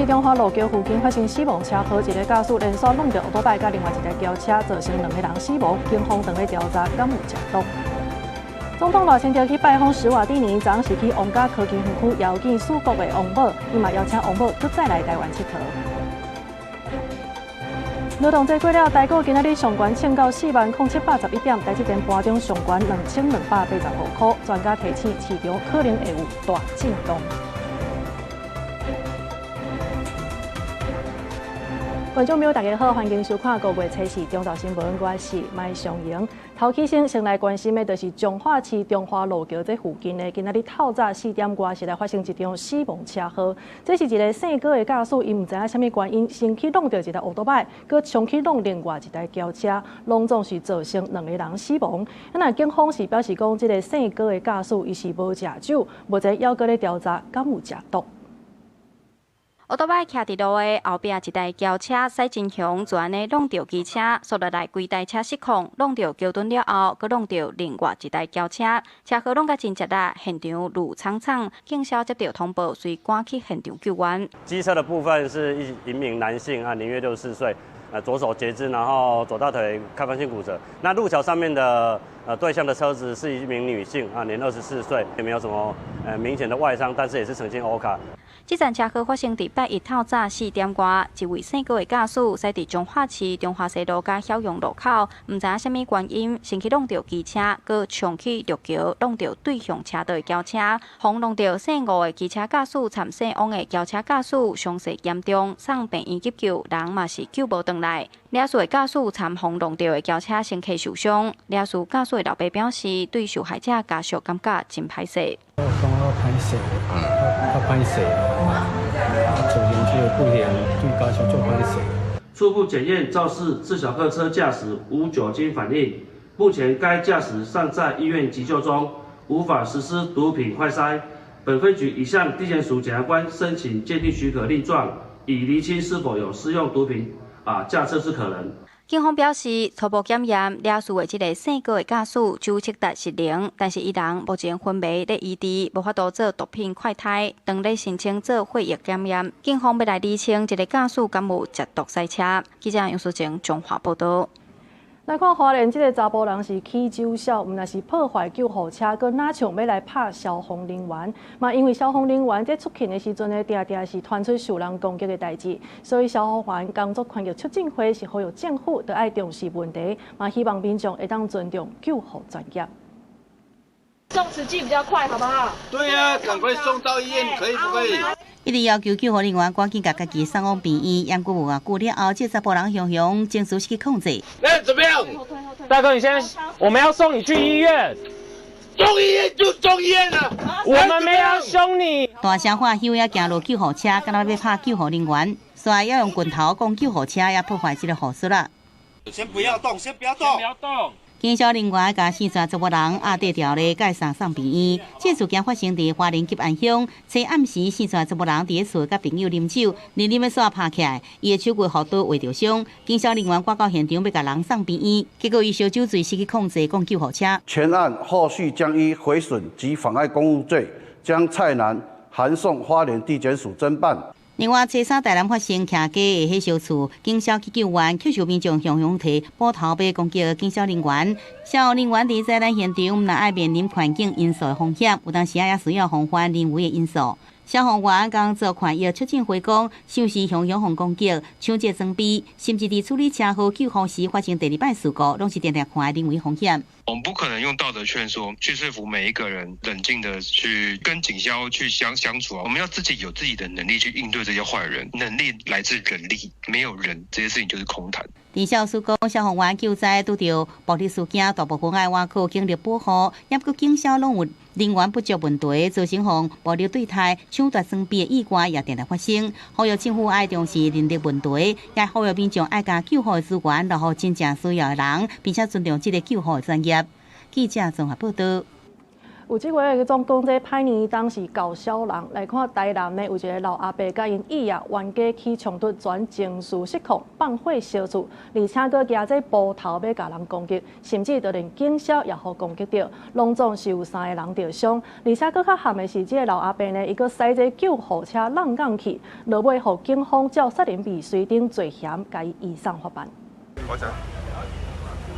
中華路橋附近發生死亡車禍，一個駕駛連續挵著歐多擺佮另外一台轎車，造成兩個人死亡。警方正咧調查，敢有食毒。總統賴清德去拜訪史瓦帝尼，昨是去皇家科技園區邀見史國的王母，伊嘛邀請王母閣再來台灣𨑨迌。勞動節過了，台股今仔日上懸衝到40,711點，台積電盤中上懸2285塊。專家提醒市場可能會有大震盪。觀眾朋友，大家好，歡迎收看五月初四中晝新聞，我是麥尚瑩。頭起先先來關心的，就是彰化市中華路橋這附近呢，今仔日透早4點外是來發生一場死亡車禍。這是一个姓郭的駕駛，伊毋知影啥物原因，先去挵著一台歐多擺，閣衝去挵另外一台轎車，攏總是造成兩個人死亡。啊，若警方是表示講，這个姓郭的駕駛伊是無食酒，目前猶閣咧調查，敢有食毒。歐多擺徛佇路的後壁，一台轎車駛真雄，就按呢挵著機車，煞落來規台車失控，挵著橋墩了後，閣挵著另外一台轎車，車禍挵甲真捷力，現場怒悖悖，警消接到通報，隨趕去現場救援。機車的部分是一名男性啊，年約64歲，左手截肢，然後左大腿開放性骨折。那路橋上面的對向的車子是一名女性啊，年24歲，也沒有什麼明顯的外傷，但是也是呈現歐卡。這場車禍發生佇拜一透早4點外，一位姓郭的駕駛駛佇彰化市中華西路佮曉陽路口，毋知影啥物原因，先去挵著機車，閣衝去陸橋挵著對向車道的轎車，予挵著姓吳的機車駕駛參姓王的轎車駕駛傷勢嚴重，送病院急救，人嘛是救無轉來。肇事的駕駛參予挵著的轎車身體受傷，肇事駕駛的老爸表示，對受害者家屬感覺真歹勢。我感覺歹勢，較歹勢，造成這個不幸，對家屬足歹勢。初步檢驗肇事自小客車駕駛無酒精反應，目前該駕駛尚在醫院急救中，無法實施毒品快篩。本分局已向地檢署檢察官申請鑑定許可令狀，以釐清是否有施用毒品駕車之可能。警方表示，初步檢驗，肇事的這个姓郭的駕駛酒測值是零，但是伊人目前昏迷咧醫治，無法度做毒品快篩，當咧申請做血液檢驗。警方欲來釐清這个駕駛敢有食毒駛車。記者楊淑靜彰化報道。來看花蓮這个查埔人是起酒痟，毋但是破壞救護車，閣若像欲來拍消防人員。嘛，因為消防人員佇出勤的時陣呢，定定是傳出受人攻擊的代誌，所以消防員工作權益促進會是呼籲政府著愛重視問題，嘛希望民眾會當尊重救護專業。送慈濟比較快，好不好？對啊，趕快送到醫院，可以不可以？一直要求救護人員趕緊共家己送往病院，毋過無偌久了後，這查埔人雄雄情緒失去控制。那怎麼樣？大哥，你現在我們要送你去醫院。送醫院就送醫院啦。我們沒有兇你。大聲喊休也行落救護車，敢若欲拍救護人員，煞猶用拳頭摃救護車，也破壞這個護術啦。先不要動，先不要動。不要動。警消人員共姓蔡查埔人押綴牢咧，共送送病院。這事件發生佇花蓮吉安鄉，昨暗時姓蔡查埔人佇咧厝佮朋友啉酒，啉啉欲煞拍起來，伊的手骨予刀劃著傷。警消人員趕到現場欲共人送病院，結果伊燒酒醉失去控制，摃救護車。全案後續將依毀損及妨礙公務罪，將蔡男函送花蓮地檢署偵辦。另外，初三台南發生徛街的火燒厝，警消去救援，卻受民眾雄雄提斧頭欲攻擊警消人員。消防人員佇災難現場，毋但愛面臨環境因素的風險，有當時也需要防範人為的因素。消防員工作權益促進會講，像是雄雄予攻擊、搶劫裝備，甚至佇處理車禍救護時發生第二擺事故，攏是定定看的人為風險。我們不可能用道德勸說去說服每一個人冷靜的去跟警消去相處啊。我們要自己有自己的能力去應對這些壞人，能力來自人力，沒有人，這些事情就是空談。陳少書講，消防員救災拄著暴力事件，大部分愛倚靠警力保護，猶閣警消攏有人員不足問題，造成予暴力對待、搶奪裝備的意外也定定發生。呼籲政府愛重視人力問題，也呼籲民眾愛將救護資源留予真正需要的人，並且尊重這个救護專業。記者綜合報道。有這回總講，這歹年冬是厚痟人。來看台南呢，有一个老阿伯佮𪜶意仔冤家起衝突，轉情緒失控，放火燒厝，而且閣舉這斧頭欲共人攻擊，甚至就連警消也予攻擊著，攏總是有三个人著傷。而且閣較譀的是，這个老阿伯呢，伊閣駛這救護車挵摃去，落尾予警方照殺人未遂等罪嫌，共伊移送法辦。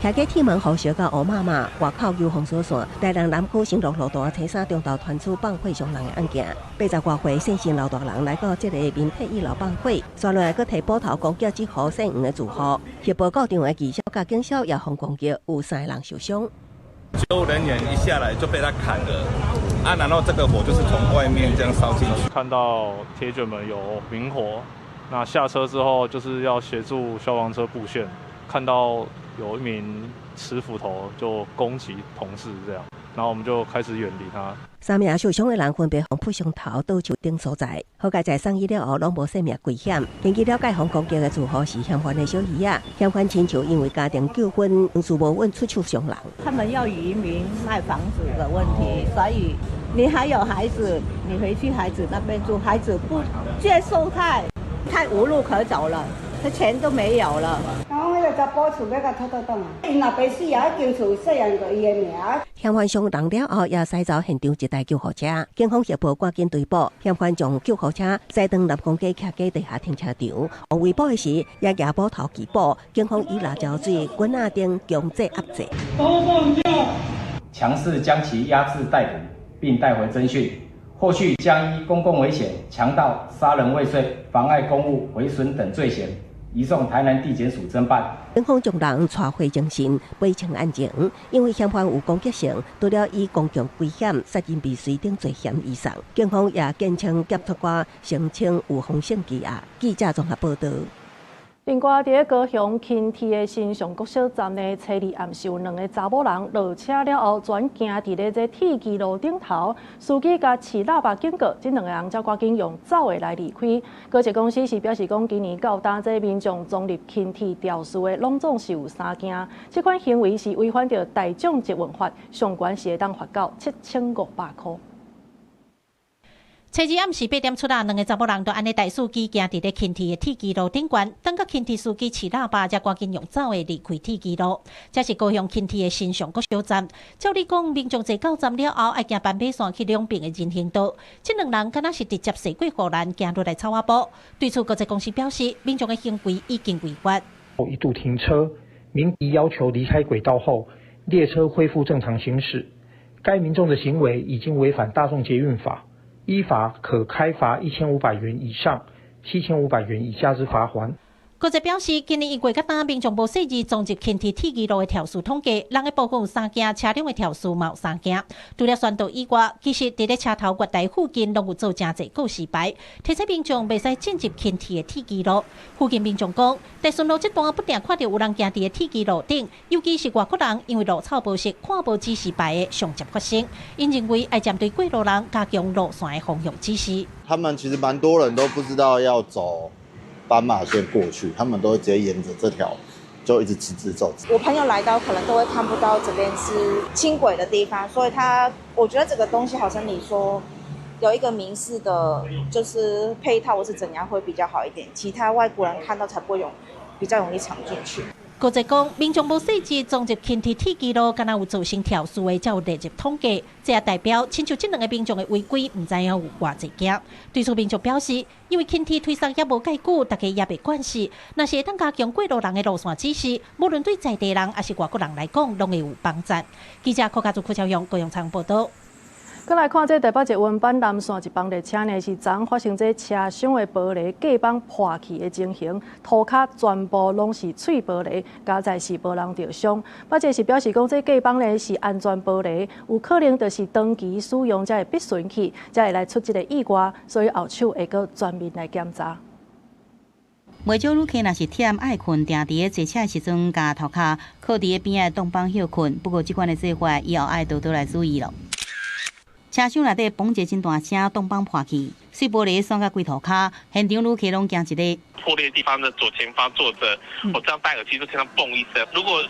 騎機鐵門予燒到烏麻麻，外口有封鎖線。台南南區新樂路段初三中晝傳出放火傷人的案件。80外歲姓陳老大人來到這個民體一樓放火，紲落來閣提斧頭攻擊這戶姓黃的住戶。協報到場的義消佮警消也予攻擊，有三个人受傷。救護人員一下來就被他砍了，啊，然後這個火就是從外面這樣燒進去。看到鐵捲門有明火，那下車之後就是要協助消防車佈線，看到有一名持斧頭就攻擊同事，這樣，然後我們就開始遠離他。三名受傷的人分別予撲傷頭、倒手等所在，好佳哉送醫了後，攏無性命危險。根據了解，予攻擊的住戶是嫌犯的小姨仔，嫌犯親像因為家庭糾紛，事無穩出手傷人。他們要移民賣房子的問題，所以你還有孩子，你回去孩子那邊住，孩子不接受他，太無路可走了。他錢都沒有了。講彼个查埔厝欲共偷倒轉來，𪜶老爸死啊，彼間厝細漢就伊的名。嫌犯傷人了後，也駛走現場一台救護車，警方協報趕緊追捕，嫌犯將救護車駛轉南宮街徛家地下停車場，圍捕的時也舉斧頭拒捕，警方以辣椒水、棍仔等強制壓制，強勢將其押至逮捕，並帶回偵訊。後續將依公共危險、強盜、殺人未遂、妨礙公務、毀損等罪嫌，移送台南地檢署偵辦。警方將人帶回偵訊，厘清案情。因為嫌犯有攻擊性，除了以公共危險、殺人未遂等罪嫌移送。警方也堅稱檢察官聲稱有風險羈押。記者綜合報道。另外，佇咧高雄輕鐵的新上國小站呢，初二暗時有兩个查某人落車了後，轉行佇咧這鐵支路頂頭，司機共揤喇叭警告，這兩个人才趕緊用走的來離開。高鐵公司是表示講，今年到今這民眾衝入輕鐵肇事的，攏總是有三件，這款行為是違反著大眾捷運法，上懸是會當罰到7500箍。初二暗時8點出來，兩个查某人就按呢帶司機行佇咧輕鐵的鐵支路頂懸，等到輕鐵司機揤喇叭，才趕緊用走的離開鐵支路。這是高雄輕鐵的新上國小站。照理講，民眾坐到站了後，愛行斑馬線去兩邊的人行道。這兩人敢若是直接踅過護欄，行落來草仔埔。對此，高鐵公司表示，民眾的行為已經違法。一度停車，鳴笛要求離開軌道後，列車恢復正常行駛。該民眾的行為已經違反大眾捷運法。依法可開罰1500元以上7500元以下之罰鍰。高鐵表示，今年一月到今，民眾無細膩衝入輕鐵鐵支路的肇事統計，人的部分有三件，車輛的肇事嘛有三件。除了宣導以外，其實佇咧車頭月台附近攏有做誠濟告示牌，提醒民眾袂使進入輕鐵的鐵支路。附近民眾講，在順路這段不定看著有人行佇咧鐵支路頂，尤其是外國人，因為路草無熟，看無指示牌的常常發生。𪜶認為愛針對過路人加強路線的方向指示。他們其實蠻多人都不知道要走斑馬線過去，他們都會直接沿着這條就一直直直走。我朋友來到可能都會看不到這邊是輕軌的地方，所以他我覺得這個東西好像你說有一個明示的，就是配套或是怎樣會比較好一點，其他外國人看到才不會有比較容易闖進去。高鐵講，民眾無細膩衝入輕鐵鐵支路，敢若有造成肇事的，才有列入統計。這也代表，親像這兩个民眾的違規，毋知影有偌濟件。對此，民眾表示，因為輕鐵推捒猶無蓋久，大家也袂慣勢。若是會當加強過路人的路線指示，無論對在地人抑是外國人來講，攏會有幫助。記者柯家祖、柯超勇、高雄採訪報導。閣來看這台北捷運板南線一班列車呢，是昨發生這車廂的玻璃隔板破去的情形，塗跤全部攏是碎玻璃，佳哉是無人著傷。北捷是表示講，這隔板呢是安全玻璃，有可能就是長期使用才會必損去，才會來出這个意外，所以後手會閣全面來檢查。袂少旅客若是忝愛睏，定佇咧坐車的時陣，共頭殼靠佇咧邊仔擋板歇睏。不過這款的做法，以後愛多多來注意囉。車廂內底嘣一个真大聲，擋板破去，碎玻璃散甲規塗跤，現場旅客攏驚一个。破裂地方的左前方坐着，我這樣戴耳機就聽到嘣一聲。如果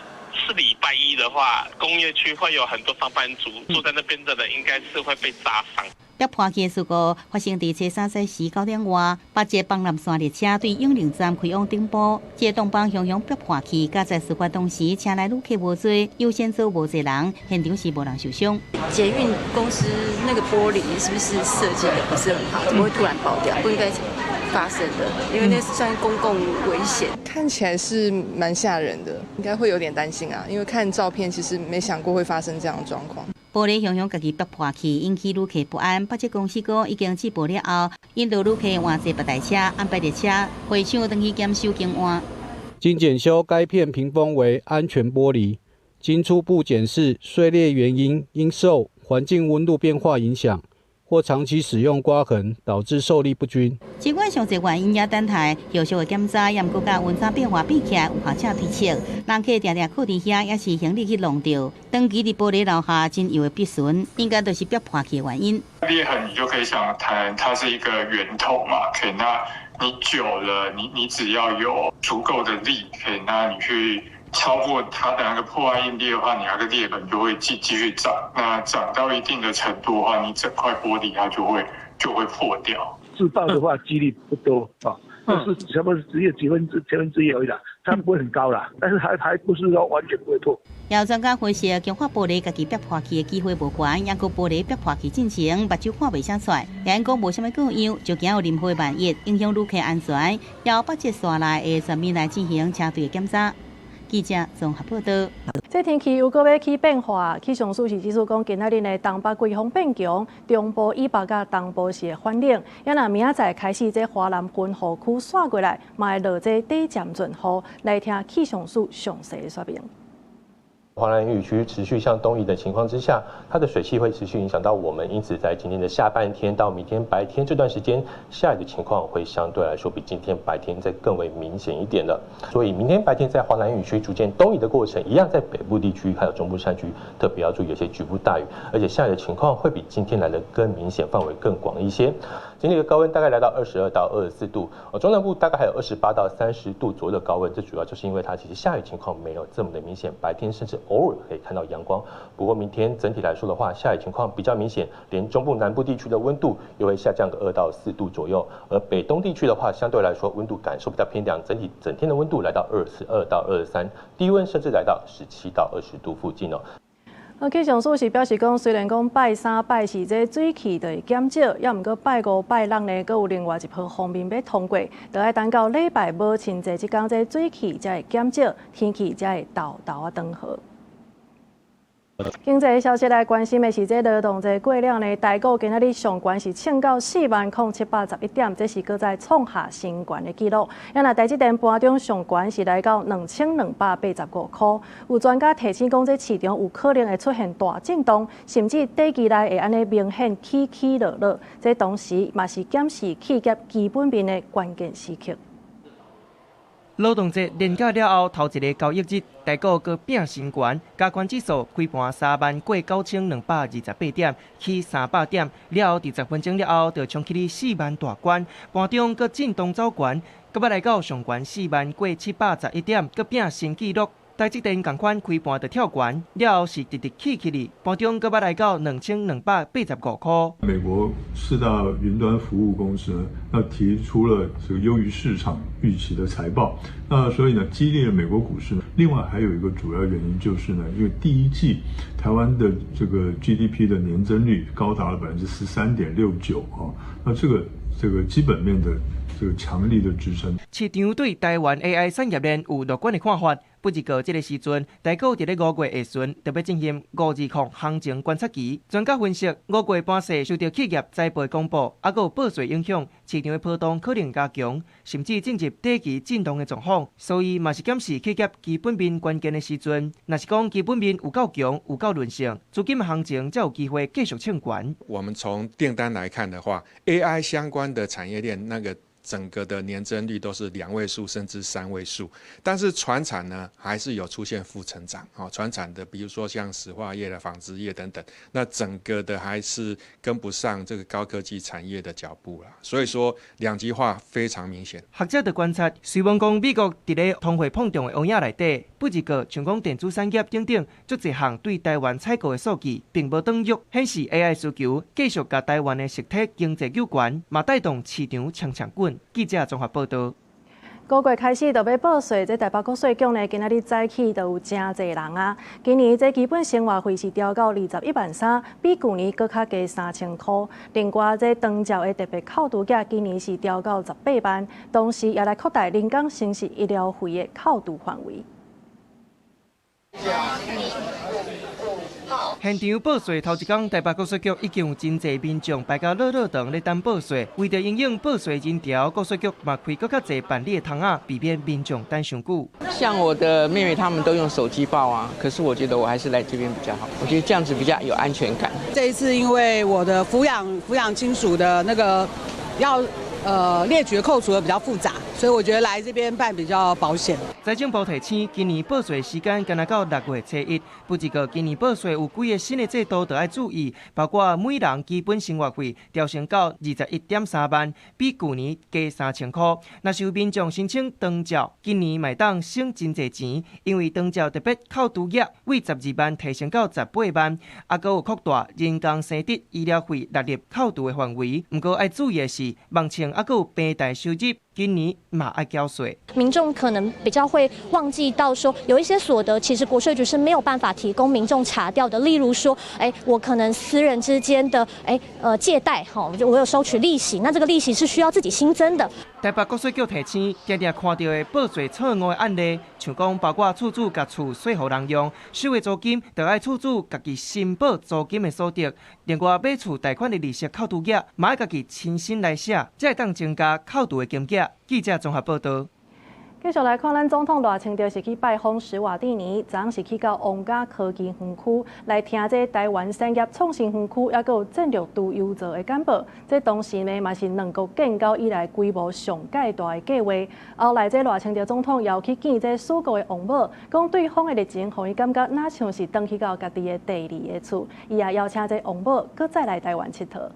是禮拜一的話，工業區會有很多上班族坐在那邊的人，應該是會被砸傷。迫破去的事故發生佇初三早時9點外，北捷板南線列車對永寧站開往頂埔，這個擋板雄雄迫破去，佳哉事發當時車內旅客無濟，優先座無濟人，現場是無人受傷。捷運公司那個玻璃是不是設計得不是很好？怎麼會突然爆掉？不應該發生的，因為那是算公共危險。看起來是蠻嚇人的，應該會有點擔心啊，因為看照片其實沒想過會發生這樣的狀況。玻璃雄雄家己迫破去，引起旅客不安。北捷公司講已經接報了後，引導旅客換坐別台車，安排列車回廠轉去檢修更換。經檢修，該片屏風為安全玻璃。經初步檢視，碎裂原因應受環境溫度變化影響，或長期使用刮痕導致受力不均。儘管上濟原因也等待後續的檢查，也毋過佮溫差變化比起來，有學者推測，人客定定靠佇遐，抑是行李去弄著，長期佇玻璃留下真油的筆損，應該就是迫破去的原因。裂痕你就可以想談，它是一個圓頭嘛，OK，那你久了，你只要有足夠的力，OK，那你去超過它的那個破壞應力的話，你那個裂痕就會繼續長。那長到一定的程度的話，你整塊玻璃它就會破掉。自爆的話幾率不多啊，就是差不多只有幾分之一而已啦，它不會很高啦，但是還不是說完全不會破。有專家分析，強化玻璃家己迫破去的機會無懸，抑閣玻璃迫破去進前，目睭看袂啥出來，也講無啥物過樣，就驚有任何萬一影響旅客安全，要北捷線內會全面來進行車隊的檢查。記者綜合報道。這天氣又閣欲起變化，氣象署是指出講，今仔日的東北季風變強，中部以北佮東部是會反冷。也若明仔載開始，這華南雲雨區徙過來，嘛會落這短暫陣雨。來聽氣象署詳細的說明。華南雨區持續向東移的情況之下，它的水汽會持續影響到我們，因此在今天的下半天到明天白天這段時間，下雨的情況會相對來說比今天白天再更為明顯一點了。所以明天白天在華南雨區逐漸東移的過程，一樣在北部地區還有中部山區特別要注意有些局部大雨，而且下雨的情況會比今天來得更明顯，範圍更廣一些。今天的高溫大概來到22到24度，中南部大概還有28到30度左右的高溫，這主要就是因為它其實下雨情況沒有這麼的明顯，白天甚至偶爾可以看到陽光。不過明天整體來說的話，下雨情況比較明顯，連中部南部地區的溫度又會下降個2到4度左右，而北東地區的話，相對來說溫度感受比較偏涼，整體整天的溫度來到22到23，低溫甚至來到17到20度附近哦。氣象署是表示講，雖然講拜三、拜四這水汽就會減少，猶毋過拜五、拜六呢，閣有另外一波鋒面欲通過，著愛等到禮拜母親節這工，這水汽才會減少，天氣才會沓沓仔轉好。經濟消息來關心的是，這勞動節過了呢，台股今仔日上懸是衝到40,711點，這是閣再創下新懸的紀錄。啊若台積電盤中上懸是來到2285塊。有專家提醒講，這市場有可能會出現大震盪，甚至短期內會按呢明顯起起落落。這同時嘛是檢視企業基本面的關鍵時刻。勞動節連假了後，頭一个交易日，台股閣拼新懸，加權指數開盤3萬過9228點，起300點，了後佇10分鐘了後，就衝起去4萬大關，盤中閣震盪走懸，閣欲來到上懸4萬過711點，閣拼新紀錄。台積電仝款開盤就跳懸，了後是直直起起去，盤中閣欲來到2285塊。美國四大雲端服務公司呢，那提出了這個優於市場預期的財報，那所以呢，激勵了美國股市。另外還有一個主要原因就是呢，因為第一季台灣的這個 GDP 的年增率高達了13.69%啊，那這個基本面的這個強力的支撐。市場對台灣 AI 產業鏈有樂觀的看法。不過這个時陣，台股佇咧5月下旬就欲進行520行情觀察期。專家分析，5月盤勢受著企業財報公布，猶閣有報稅影響，市場的波動可能加強，甚至進入短期震盪的狀況。所以嘛是檢視企業基本面關鍵的時陣。若是講基本面有夠強、有夠韌性，資金行情才有機會繼續衝懸。我們從訂單來看的話，AI 相關的產業鏈那個。整個的年增率都是兩位數甚至三位數，但是傳產呢還是有出現負成長。哦，傳產的，比如說像石化業的、紡織業等等，那整個的還是跟不上這個高科技產業的腳步啦。所以說兩極化非常明顯。學者的觀察，雖罔講美國佇咧通貨膨脹的烏影內底，不過像講電子產業等等，足濟項對台灣採購的數據並無轉弱，顯示 AI 需求繼續共台灣的實體經濟有關，嘛帶動市場強強滾。記者綜合報道。五月開始就欲報稅，這台北國稅局呢，今仔日早起就有誠濟人啊。今年這基本生活費是調到21萬3，比舊年閣較低3000箍。另外，這長照的特別扣除額今年是調到18萬，同時也來擴大人工生殖醫療費的扣除範圍。現場報稅頭一工，台北國稅局已經有真濟民眾排到落落長咧等報稅。為著因應報稅人潮，國稅局嘛開閣較濟辦理的窗仔，避免民眾等傷久。像我的妹妹他們都用手機報啊，可是我覺得我還是來這邊比較好，我覺得這樣子比較有安全感。這一次因為我的撫養親屬的那個要列舉扣除的比較複雜，所以我覺得來這邊辦比較保險。財政部提醒，今年報稅時間干焦到6月初一，不過今年報稅有幾個新的制度，著愛注意，包括每人基本生活費調升到21.3萬，比舊年加3000箍。若是有民眾申請長照，今年嘛會當省真濟錢，因為長照特別扣除額為12萬提升到18萬，啊，閣有擴大人工生殖醫療費納入扣除的範圍。毋過愛注意的是，目前啊閣有平台收入，今年嘛愛繳稅。民眾可能比較會忘記到說，有一些所得其實國稅局是沒有辦法提供民眾查調的。例如說，我可能私人之間的借貸，吼，我有收取利息，那這個利息是需要自己新增的。台北國稅局提醒，常常看到的報稅錯誤的案例，像講包括厝主共厝稅予人用，收的租金就愛厝主家己申報租金的所得。另外，買厝貸款的利息扣除額，嘛愛家己親身來寫，才會當增加扣除的金額。記者綜合報道。繼續來看，咱總統賴清德是去拜訪史瓦蒂尼，昨昏是去到皇家科技園區來聽這台灣產業創新園區，抑閣有戰略儲油槽的簡報。這同時呢，嘛是兩國建交以來規模上蓋大的計劃。後來，這賴清德總統又去見這史國的王母，講對方的熱情，予伊感覺若像是轉去到家己的第二个厝。伊也邀請這王母閣再來台灣𨑨迌。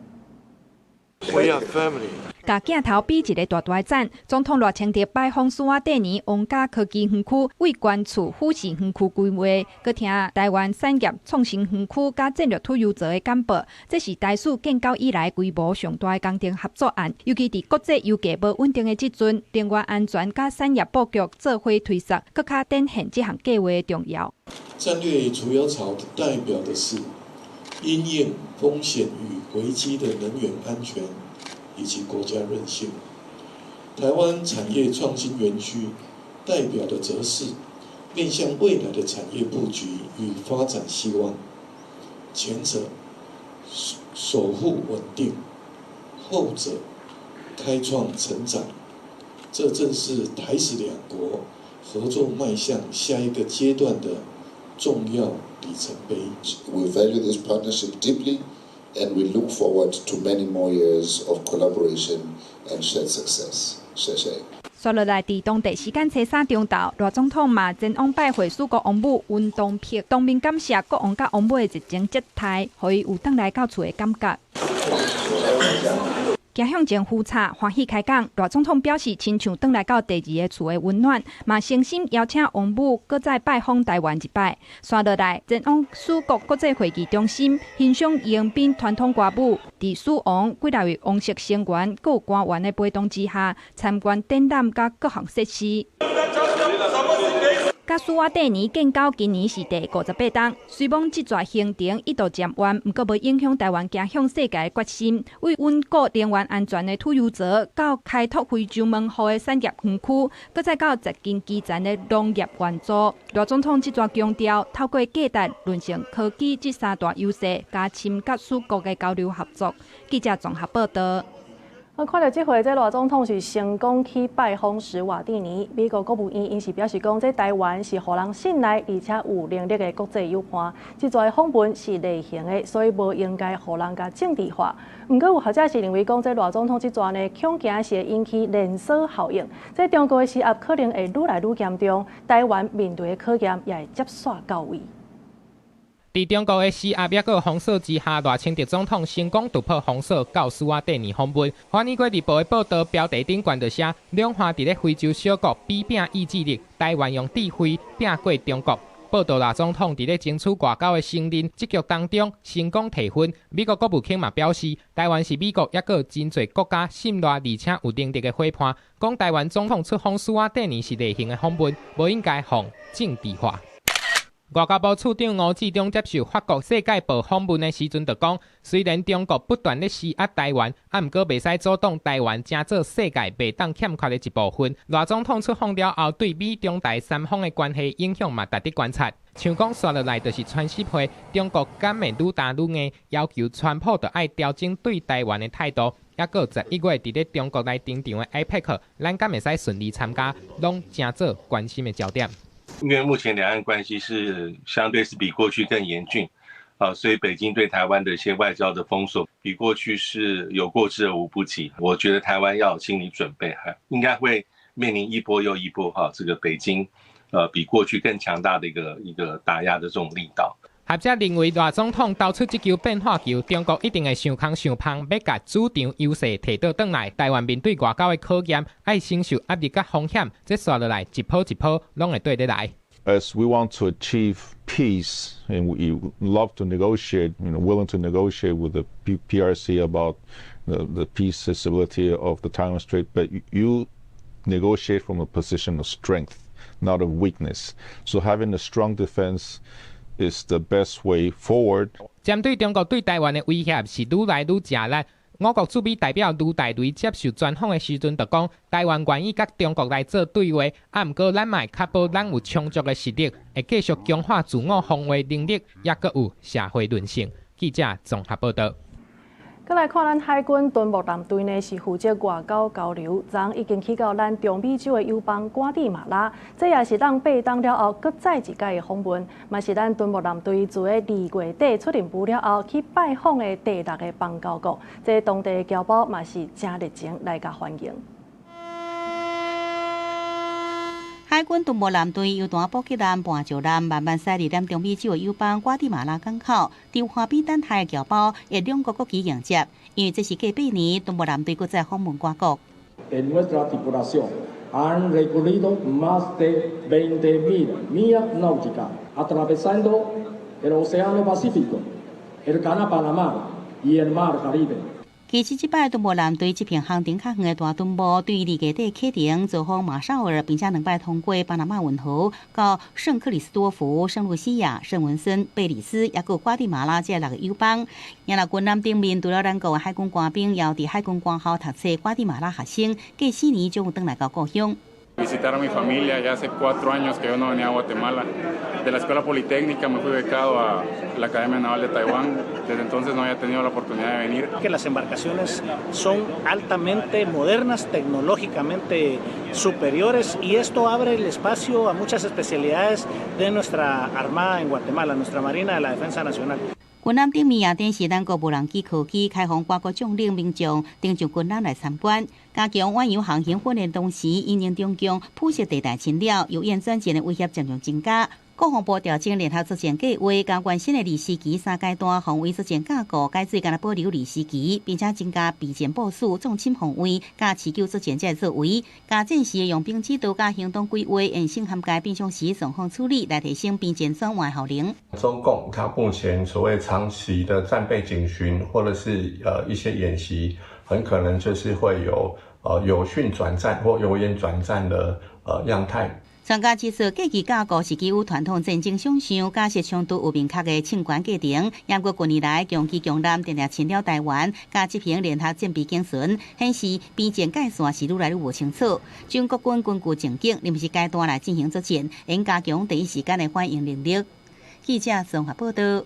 We are family. 共鏡頭比一个大大讚，總統賴清德拜訪史瓦蒂尼皇家科技園區，為關注富士園區規劃，閣聽台灣產業創新園區佮戰略儲油槽的簡報。這是台史建交以來規模上大的工程合作案，尤其佇國際油價無穩定的這陣，能源安全佮產業布局做伙推捒，閣較展現這項計劃的重要。戰略儲油槽代表的是因應風險與危機的能源安全以及國家韌性。台灣產業創新園區代表的則是面向未來的產業布局與發展希望。前者守護穩定，後者開創成長。這正是台史兩國合作邁向下一個階段的重要里程碑。 We value this partnership deeply, and we look forward to many more years of collaboration and shared success. 謝謝。紲落來，佇當地時間初三中晝，賴總統嘛前往拜會史國王母溫東柏，當面感謝國王佮王母的熱情接待，予伊有轉來到厝的感覺。行向前呼插，歡喜開講。賴總統表示，親像轉來到第二个厝的溫暖，嘛誠心邀請王母閣再拜訪台灣一擺。紲落來，前往史國國際會議中心欣賞迎賓傳統歌舞，佇史王幾若位王室成員閣有官員的陪同之下，參觀展覽佮各項設施。佮史瓦帝尼建交今年是第58冬，雖罔這逝行程一度漸緩，毋過無影響台灣行向世界的決心。為穩固能源安全的儲油槽，到開拓非洲門戶的產業園區，閣再到掘金基層的農業援助。賴總統這逝強調，透過價值、韌性、科技這三大優勢，加深佮史國的交流合作。記者綜合報道。我看著這回，這賴總統是成功去拜訪史瓦蒂尼。美國國務院𪜶是表示講，這台灣是予人信賴而且有能力的國際友伴。這次訪問是例行的，所以無應該予人共政治化。毋過有學者是認為講，這賴總統這逝呢，恐驚是會引起連鎖效應。這中國的施壓可能會愈來愈嚴重，台灣面對的考驗也會接續到位。佇中國的施壓抑閣封鎖之下，賴清德總統成功突破封鎖，到史瓦蒂尼訪問。華爾街日報的報導標題頂懸就寫：兩岸佇咧非洲小國比拚意志力，台灣用智慧拚過中國。報導賴總統佇咧爭取外交的承認，這局當中成功提分。美國國務卿嘛表示，台灣是美國抑閣真濟國家信賴而且有能力的夥伴。講台灣總統出訪史瓦蒂尼是例行的訪問，無應該予政治化。外交部次長吳志中接受法國《世界報》訪問的時陣就講，雖然中國不斷咧施壓台灣，啊，毋過袂使阻擋台灣成做世界袂當欠缺的一部分。賴總統出訪了後，對美中台三方的關係影響嘛，值得觀察。像講紲落來就是川習會，中國敢會愈焦愈硬，要求川普著愛調整對台灣的態度。抑閣11月佇咧中國來登場的 APEC，咱敢會使順利參加，攏成做關心的焦點。因為目前兩岸關係是相對是比過去更嚴峻，啊，所以北京對台灣的一些外交的封鎖，比過去是有過之而無不及。我覺得台灣要有心理準備，還應該會面臨一波又一波哈，這個北京，比過去更強大的一個打壓的這種力道。學者認為，賴總統投出這球變化球，中國一定會想空想芳，欲共主場優勢提倒轉來。台灣面對外交的考驗，愛承受壓力佮風險，這紲落來一波一波，攏會綴得來。 As we want to achieve peace and we love to negotiate, willing to negotiate with the PRC about the peace and stability of the Taiwan Strait, but you negotiate from a position of strength, not of weakness. So having a strong defense is the best way forward. 針對中國對台灣的威脅是愈來愈食力。我國駐美代表盧大雷接受專訪的時陣就講，台灣願意佮中國來做對話，啊，毋過咱嘛會確保咱有充足的實力，會繼續強化自我防衛能力，抑閣有社會韌性。記者綜合報導。閣來看咱海軍敦睦艦隊呢，是負責外交交流，昨已經去到咱中美洲的友邦瓜地馬拉，這也是咱8冬了後，閣再一擺的訪問，嘛是咱敦睦艦隊自2月底出任務了後去拜訪的第六个邦交國，這當地的僑胞嘛是誠熱情來共歡迎。海軍敦睦艦隊由大補給艦、絆石艦慢慢駛入咱中美洲的友邦瓜地馬拉港口，佇岸邊等待的僑胞會兩國國旗迎接，因為這是過8年敦睦艦隊閣再訪問該國。 En nuestra tripulación han recorrido más de 20.000 millas náuticas, atravesando el Océano Pacífico, el Canal Panamá y el Mar Caribe. 其實這擺敦睦艦隊這片航程較遠的大敦睦，對2月底啟程造訪馬紹爾，並且兩擺通過巴拿馬運河到聖克里斯多福、聖露西亞、聖文森、貝里斯，抑閣瓜地馬拉這六个友邦。也若軍艦頂面，除了咱國的海軍官兵，也有佇海軍官校讀冊瓜地馬拉學生，過4年終於轉來到故鄉。 Visitar a mi familia, ya hace 4 años que yo no venía a Guatemala. De la Escuela Politécnica me fui becado a la Academia Naval de Taiwán. Desde entonces no había tenido la oportunidad de venir. Que las embarcaciones son altamente modernas, tecnológicamente superiores y esto abre el espacio a muchas especialidades de nuestra Armada en Guatemala, nuestra Marina de la Defensa Nacional. 軍艦頂面也展示咱國無人機科技，開放外國將領民眾登上軍艦來參觀，加強遠洋航行訓練同時，因應中共灰色地帶侵擾、由演轉戰的威脅漸漸增加。國防部調整聯合作戰計劃，將原先的20機三階段防衛作戰架構改做干焦保留20機，並且增加備戰部署、縱深防衛、佮持久作戰這作為，共戰時的用兵制度佮行動規劃，延伸涵蓋變相時狀況處理，來提升兵戰轉換效能。中共它目前所謂長期的戰備警巡，或者是一些演習，很可能就是會有有訓轉戰或有演轉戰的樣態。專家指出，過去架構是基於傳統戰爭想像，假設衝突有明確的勝權過程。毋過近年來，強機強艦定定侵擾台灣，佮執行聯合戰備警巡，顯示邊境界線是愈來愈無清楚。中國軍根據情景，臨時階段來進行作戰，應加強第一時間的反應能力。記者綜合報導。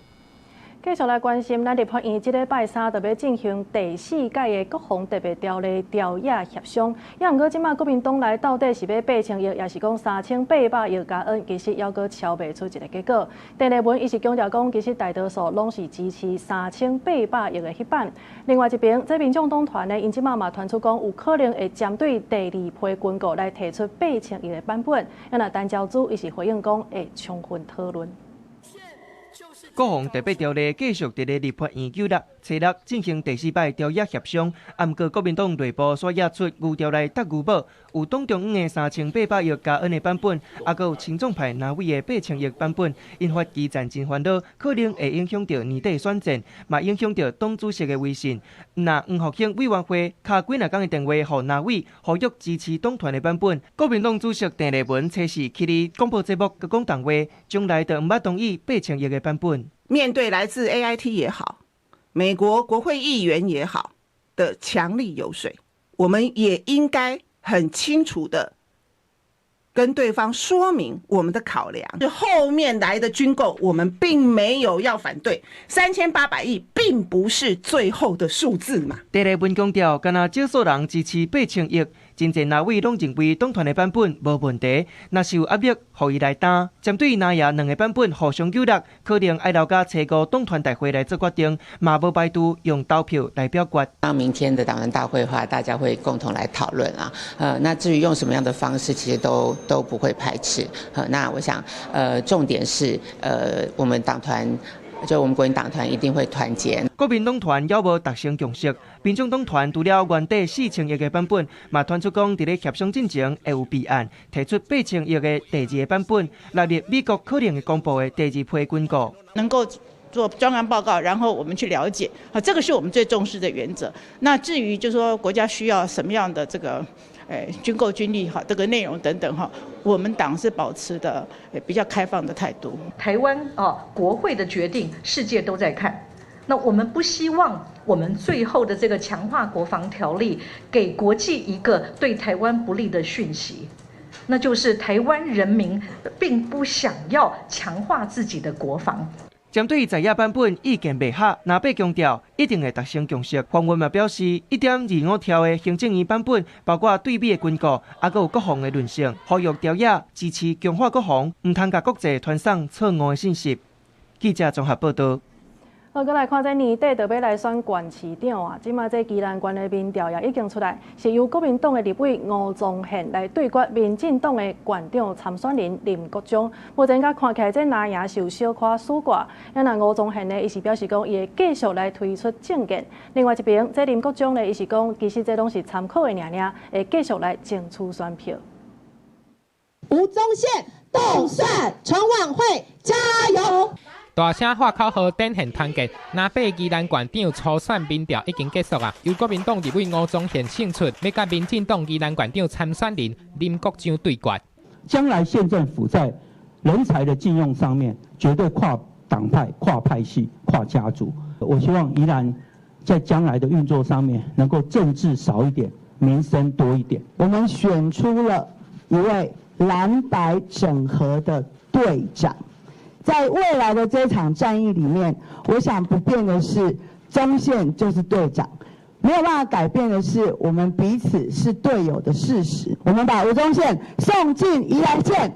繼續來關心，咱立法院這禮拜三就欲進行第四屆的國防特別條例朝野協商。也毋過，這馬國民黨內到底是欲8000億，抑是講3800億加恩，其實猶閣敲袂出一個結果。鄭麗文伊是強調講，其實大多數攏是支持三千八百億的彼版。另外一邊，這民眾黨團呢，𪜶這馬嘛傳出講，有可能會針對第二批軍購來提出八千億的版本。啊若陳昭姿伊是回應講，會充分討論。國防特別條例繼續佇咧立法院九六、初六進行第四擺朝野協商，毋過國民黨內部煞惹出牛條來搭牛母，有黨中央的3800億加恩的版本，抑閣有親中派藍委的八千億版本，引發基層真煩惱，可能會影響著年底選戰，嘛影響著黨主席的威信。若黃復興委員會敲幾若工的電話予藍委，呼籲支持黨團的版本。國民黨主席鄭麗文初四去佇廣播節目閣講重話，從來就毋捌同意八千億的版本。面對來自 AIT 也好，美國國會議員也好的強力遊說，我們也應該很清楚的跟對方說明我們的考量。就後面來的軍購，我們並沒有要反對，3800億並不是最後的數字嘛。鄭麗文強調，敢若少數人支持八千億。真濟藍委攏認為黨團的版本無問題，若是有壓力，予伊來擔。針對藍營兩个版本互相糾結，可能愛留到初五黨團大會來做決定，嘛無排除用投票來表決。當明天的黨團大會的話，大家會共同來討論啊。那至於用什麼樣的方式，其實都不會排斥。那我想，重點是，我們黨團。就我們國民黨團一定會團結。國民黨團猶無達成共識，民眾黨團除了原底4000億的版本，嘛傳出講佇咧協商進前會有備案，提出八千億的第二個版本，納入美國可能會公布的第二批軍購。能夠做專案報告，然後我們去了解，啊，這個是我們最重視的原則。那至於就是說國家需要什麼樣的這個，軍購軍力哈，這個內容等等哈，我們黨是保持的比較開放的態度。台灣啊，國會的決定，世界都在看。那我們不希望我們最後的這個強化國防條例，給國際一個對台灣不利的訊息，那就是台灣人民並不想要強化自己的國防。針對在野版本意見袂合，藍白強調一定會達成共識。黃文嘛表示，1.25兆的行政院版本，包括對美的軍購，抑閣有國防的論述，呼籲朝野支持強化國防，毋通共國際傳送錯誤的信息。記者綜合報導。好，閣來看這年底就欲來選縣市長啊！這馬這宜蘭縣的民調也已經出來，是由國民黨的立委吳宗憲來對決民進黨的縣長參選人林國璋。目前佮看起來，這藍營是有小可輸掛。啊，若吳宗憲呢，伊是表示講，伊會繼續來推出政見。另外一邊，這林國璋呢，伊是講，其實這攏是參考的爾爾，會繼續來爭取選票。吳宗憲凍蒜陳琬惠加油！大聲喊口號，展現團結。藍白宜蘭縣長初選民調已經結束啊，由國民黨立委吳宗憲勝出，欲佮民進黨宜蘭縣長參選人林國璋對決。將來縣政府在人才的進用上面，絕對跨黨派、跨派系、跨家族。我希望宜蘭在將來的運作上面，能夠政治少一點，民生多一點。我們選出了一位藍白整合的隊長。在未來的這場戰役裡面，我想不變的是，宗憲就是隊長，沒有辦法改變的是，我們彼此是隊友的事實。我們把吳宗憲送進宜蘭縣。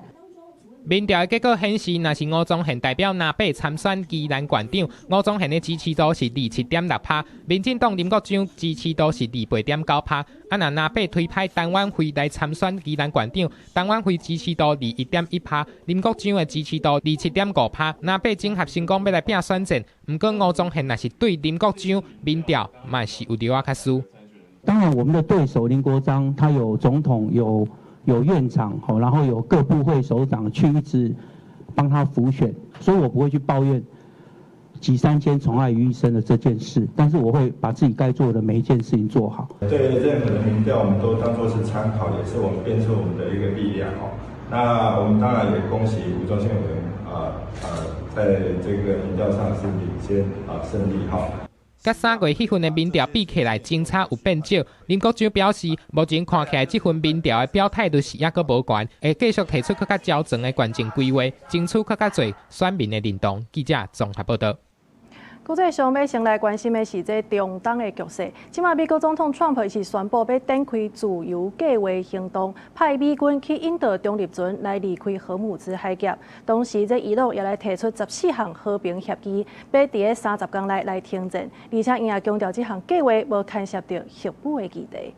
民調的結果顯示，若是吳宗憲代表藍白參選宜蘭縣長，吳宗憲的支持度是27.6%，民進黨林國璋支持度是28.9%。啊，若藍白推派陳琬惠來參選宜蘭縣長，陳琬惠支持度21.1%，林國璋的支持度27.5%。藍白整合成功欲來拼選戰，毋過吳宗憲若是對林國璋，民調嘛是有著仔較輸。當然，我們的對手林國璋，他有總統有院長，然後有各部會首長去一直幫他輔選，所以我不會去抱怨集三千寵愛於一身的這件事，但是我會把自己該做的每一件事情做好。對任何的民調，我們都當作是參考，也是我們鞭策我們的一個力量哦。那我們當然也恭喜吳宗憲委員在這個民調上是領先啊勝利哈。佮3月彼份的民調比起來，相差有變少。林國璋表示，目前看起來這份民調的表態率是猶閣無懸，會繼續提出閣較周全的縣政規劃，爭取閣較濟選民的認同。記者綜合報導。國際上欲先來關心的是這中東的局勢。這馬美國總統川普是宣布欲展開自由計畫行動，派美軍去引導中立船來離開荷姆茲海峽。同時，這伊朗也來提出14項和平協議，欲佇咧30工內來停戰。而且，伊也強調這項計畫無牽涉著核武的議題。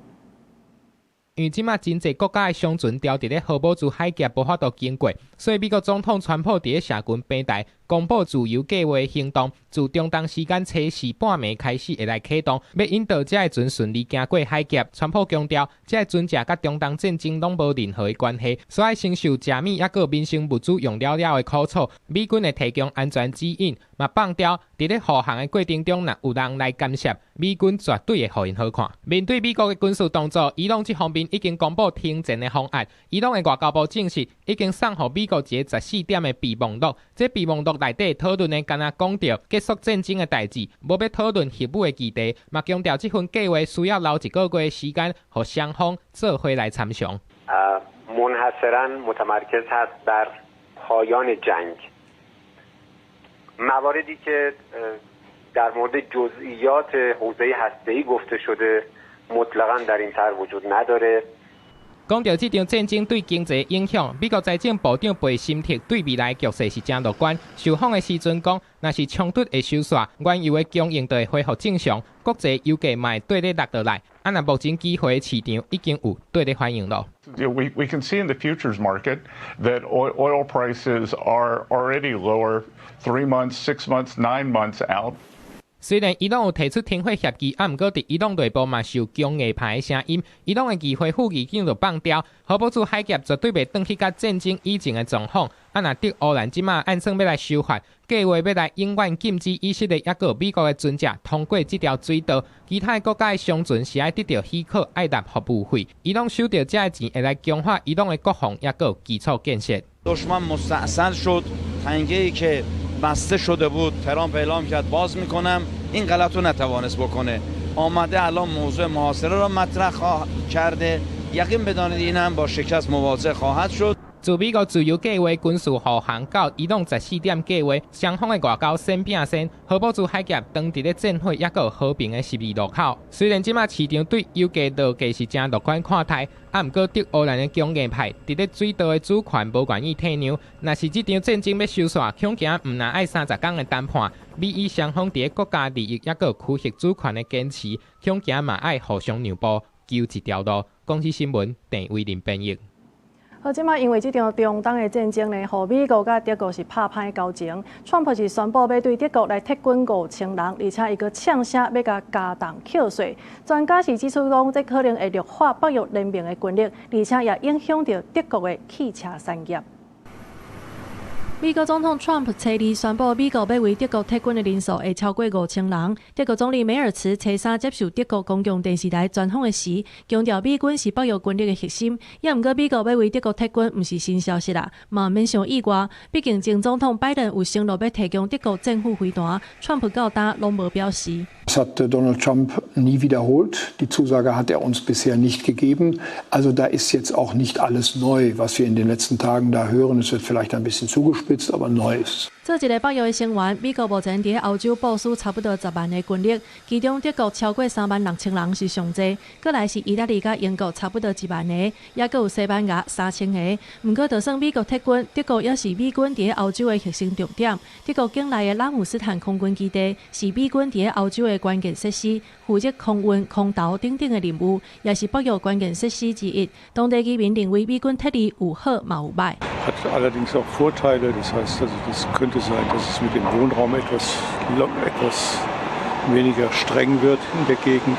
因為這馬真濟國家的商船牢佇咧荷姆茲海峽無法度經過，所以美國總統川普佇咧社群平台公布自由計畫行動，自中東時間初四半暝開始會來啟動，欲引導這个船順利行過海峽。川普強調，這个船隻佮中東戰爭攏無任何的關係，所以承受食物抑閣民生物資用了了的苦楚。美軍會提供安全指引，嘛放調佇咧護航的過程中，若有人來干涉，美軍絕對會予𪜶好看。面對美國的軍事動作，伊朗這方面已經公布停戰的方案。伊朗的外交部證實，已經送予美國一个14點的備忘錄。這備忘錄內底討論的，干焦講著結束戰爭的代誌，無欲討論核武的議題，嘛強調這份計畫需要留一個月時間，予雙方做伙來參詳。 منحصرا متمرکز هست بر پایان جنگ. مواردی که در مورد جزئیات حوزه هسته‌ای گفته شده مطلقا در این طرح وجود نداره。講著這場戰爭對經濟影響，美國財政部長貝森特對未來局勢是誠樂觀。受訪的時陣講，若是衝突會收煞，原油的供應就會恢復正常，國際油價嘛會綴咧落落來。啊，若目前期貨市場已經有綴咧反應咯。 We can see in the futures market that oil prices are already lower 3 months, 6 months, 9 months out. 雖然伊朗有提出停火協議，啊，毋過佇伊朗內部嘛受強硬派的聲音。伊朗的議會副議長就放調，荷姆茲海峽絕對袂轉去佮戰爭以前的狀況。啊，若得烏蘭這馬按算欲來修法，計畫欲來永遠禁止以色列抑閣美國的船隻通過這條水道，其他的國家的商船是愛得著許可，愛納服務費。伊朗收著這个錢，會來強化伊朗的國防抑閣基礎建設。 دشمن مستأصل شد. تنگه‌ای که بسته شده بود ترامپ اعلام کرد باز میکنم. این غلط رو نتوانست بکنه. آمده الان موضوع محاصره را مطرح کرده. یقین بدانید این هم با شکست مواجه خواهد شد. 自美國自由計畫軍事護航到伊朗14點計畫，雙方的外交先拼先，荷姆茲海峽當佇咧戰火抑閣和平的十字路口。雖然這馬市場對油價落價是誠樂觀看待，啊，毋過得烏蘭的強硬派佇咧水道的主權無願意退讓。若是這場戰爭欲收煞，恐驚毋但愛30工的談判，美伊雙方佇咧國家利益抑閣區域主權的堅持，恐驚嘛愛互相讓步，求一條路。公視新聞鄭偉林編譯。好，這馬因為這場中東的戰爭呢，予美國佮德國是拍歹交情。川普是宣布欲對德國來撤軍5000人，而且伊閣嗆聲欲共加重課稅。專家是指出講，這可能會弱化北約聯盟的軍力，而且也影響著德國的汽車產業。美國總統川普初二宣布，美國欲為德國撤軍的人數會超過5000人。德國總理梅爾茨初三接受德國公共電視台專訪的時，強調美軍是北約軍力的核心。也毋過美國欲為德國撤軍，毋是新消息啦，嘛毋免傷意外。畢竟前總統拜登有承諾欲提供德國戰斧飛彈，川普到今攏無表示。 Das hat Donald Trump nie wiederholt. Die Zusage hat er uns bisher nicht gegeben. Also da ist jetzt auch nicht alles neu, was wir in den letzten Tagen da hören. Es wird vielleicht ein bisschen zugespitzt, aber neu ist es. 做一个北約的成員，美國目前佇歐洲部署差不多10萬的軍力，其中德國超過3萬6千人是上濟，過來是義大利佮英國差不多1萬个，抑閣有西班牙3000个。毋過，就算美國撤軍，德國猶是美軍佇歐洲的核心重點。德國境內的拉姆斯坦空軍基地是美軍佇歐洲的關鍵設施，負責空運、空投等等的任務，也是北約關鍵設施之一。當地居民認為美軍撤離有好嘛有歹。 Hat allerdings auch Vorteile, das heißt also, das könnte sein, dass es mit dem Wohnraum etwas weniger streng wird in der Gegend.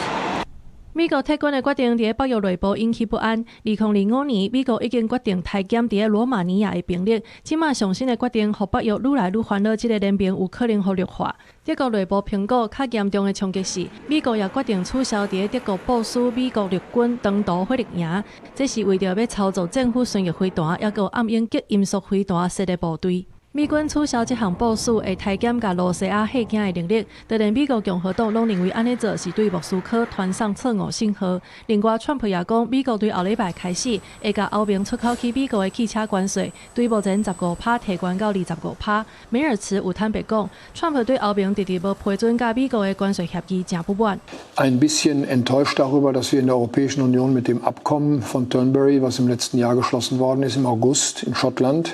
美國撤軍的決定佇北約內部引起不安。2025年，美國已經決定裁減佇羅馬尼亞的兵力。這馬上新的決定，予北約愈來愈煩惱，這个聯盟有可能予弱化。德國內部評估較嚴重的衝擊是，美國也決定取消佇德國部署美國陸軍長途火力營，這是為著欲操作戰斧巡弋飛彈，抑閣有暗影極音速飛彈設的部隊。美軍取消這項部署，會提減共露西亞嚇驚的能力。當然，美國共和黨攏認為按呢做是對莫斯科傳送錯誤信號。另外，川普也講，美國對後禮拜開始會共歐盟出口去美國的汽車關稅，對目前15趴提懸到25趴。梅爾茨有坦白講，川普對歐盟遲遲無批准佮美國的關稅協議誠不滿。 Ein bisschen enttäuscht darüber, dass wir in der Europäischen Union mit dem Abkommen von Turnberry, was im letzten Jahr geschlossen worden ist, im August in Schottland,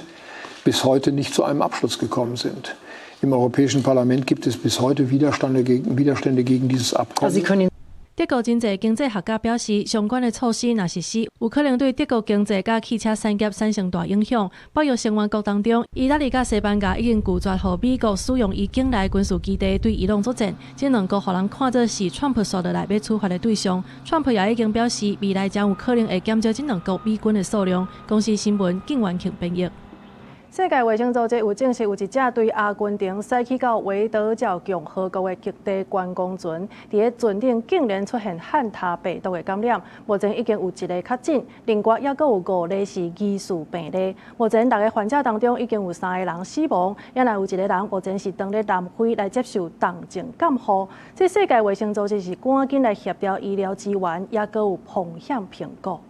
bis heute nicht zu einem Abschluss gekommen sind. Im Europäischen Parlament gibt es bis heute Widerstände gegen dieses Abkommen. 德國真濟經濟學家表示，相關的措施若實施，有可能對德國經濟佮汽車產業產生大影響。北約成員國當中，意大利佮西班牙已經拒絕予美國使用伊境內軍事基地對伊朗作戰，這兩國予人看做是川普紲落來欲處罰的對象。川普也已經表示，未來將有可能會減少這兩國美軍的數量。公視新聞，景元慶編譯。世界衛生組織有證實，有一隻對阿根廷駛去到維多角共和國的極地觀光船，佇咧船頂竟然出現漢他病毒的感染。目前已經有一例確診，另外猶閣有五例是疑似病例。目前六个患者當中已經有三個人死亡，猶閣有一個人目前是當咧南非來接受重症監護。這世界衛生組織是趕緊來協調醫療資源，猶閣有風險評估。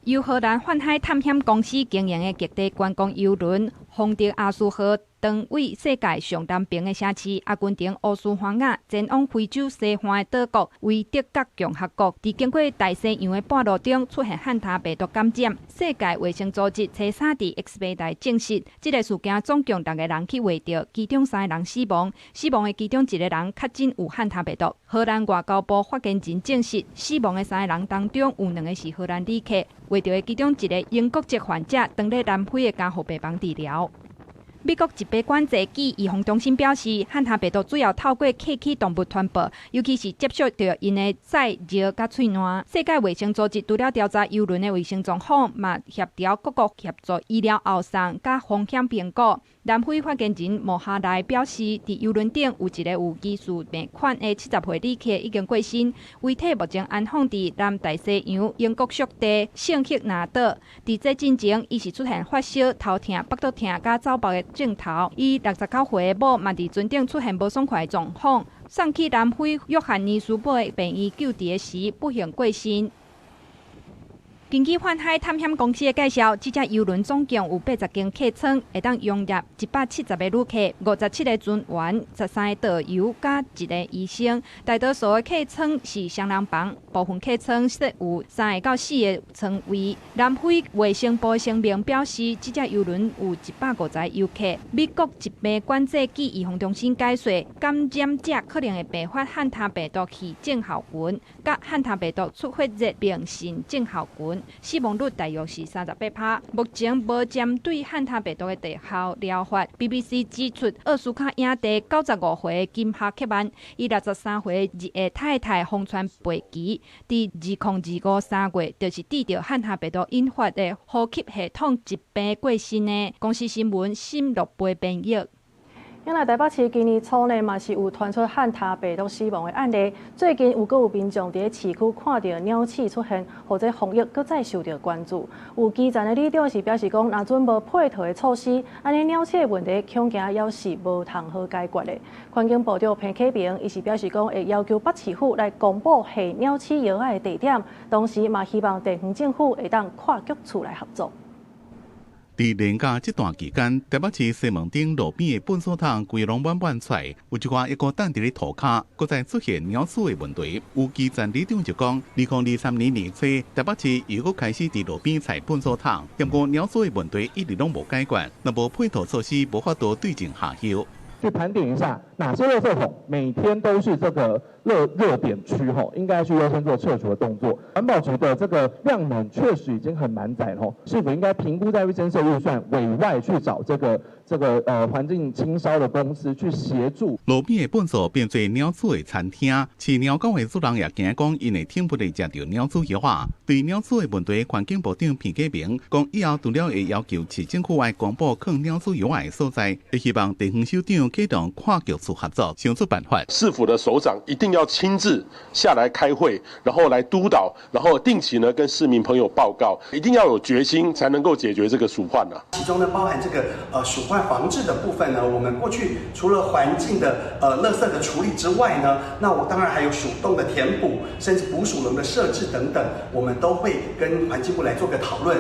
由荷蘭泛海探險公司經營的極地觀光郵輪“馮德阿斯號”，當位世界上南邊的城市阿根廷烏斯懷亞前往非洲西岸的島國維德角共和國，佇經過大西洋的半路中出現漢他病毒感染。世界衛生組織初三佇 X 平台證實，這个事件總共六个人去罹著，其中三个人死亡，死亡的其中一个人確診有漢他病毒。荷蘭外交部發言人證實，死亡的三个人當中有兩个是荷蘭旅客，罹著的其中一个英國籍患者當咧南非的監護病房治療。美國疾病管制暨預防中心表示，漢他病毒主要透過徛齒動物傳播，尤其是接觸著𪜶的屎尿佮喙瀾。世界衛生組織除了調查郵輪的衛生狀況，嘛協調各國協助醫療後送佮風險評估。南非發言人莫哈萊表示，佇郵輪頂有一个有疑似病款的70歲旅客已經過身，遺體目前安放佇南大西洋英國屬地聖赫納島。佇這進前，伊是出現發燒、頭痛、腹肚疼佮走目的症頭。伊69歲的某嘛佇船頂出現無爽快的狀況，送去南非約翰尼斯堡的病院救治時，不幸過身。根據泛海探險公司的介紹，這隻郵輪總共有80間客艙，會當容納170個旅客、57個船員、13個導遊佮一个醫生。大多數的客艙是雙人房，部分客艙設有三個到四個床位。南非衛生部聲明表示，這隻郵輪有150個遊客。美國疾病管制暨預防中心解說，感染者可能會併發漢他病毒氣症候群，佮漢他病毒出血熱病腎症候群。死亡率大約是38趴。目前無針對漢他病毒的特效療法。BBC 指出，奧斯卡影帝95歲金哈克曼，伊63歲日裔太太瘋傳背鰭，佇2025三月就是得著漢他病毒引發的呼吸系統疾病過身的。公視新聞沈樂培編譯。另外，台北市今年初呢，嘛是有傳出漢他病毒死亡的案例。最近有閣有民眾佇咧市區看著鳥鼠出現，予這防疫閣再受著關注。有基層的里長是表示講，若準無配套的措施，按呢鳥鼠的問題恐驚猶是無通好解決的。環境部長彭啟明伊是表示講，會要求北市府來公布下鳥鼠藥仔的地點，同時嘛希望地方政府會當跨局處來合作。佇連假這段期間，台北市西門町路邊的糞埽桶規攏滿滿出來，有一寡猶閣等佇咧塗跤，閣再出現鳥鼠的問題。有基層里長就講，2023年年初，台北市又閣開始佇路邊採糞埽桶，毋過鳥鼠的問題一直攏無解決，若無配套措施，無法度對症下藥。去盤點一下哪些垃圾桶每天都是這個熱點區吼，應該去優先做撤除的動作。環保局的這個量能確實已經很滿載吼，是否應該評估在增設預算，委外去找這個環境清掃的公司去協助。路邊的糞埽變做鳥鼠的餐廳，飼貓狗的主人也驚講，𪜶的寵物會食著鳥鼠藥仔。對鳥鼠的問題，環境部長彭佳明講，以後除了會要求市政府愛公布囥鳥鼠藥的所在，會希望地方首長啟動跨局處合作，想出辦法。市府的首長一定要親自下來開會，然後來督導，然後定期呢跟市民朋友報告，一定要有決心，才能夠解決這個鼠患啊。其中呢，包含這個鼠患防治的部分呢，我們過去除了環境的垃圾的處理之外呢，那我當然還有鼠洞的填補，甚至捕鼠籠的設置等等，我們都會跟環境部來做個討論。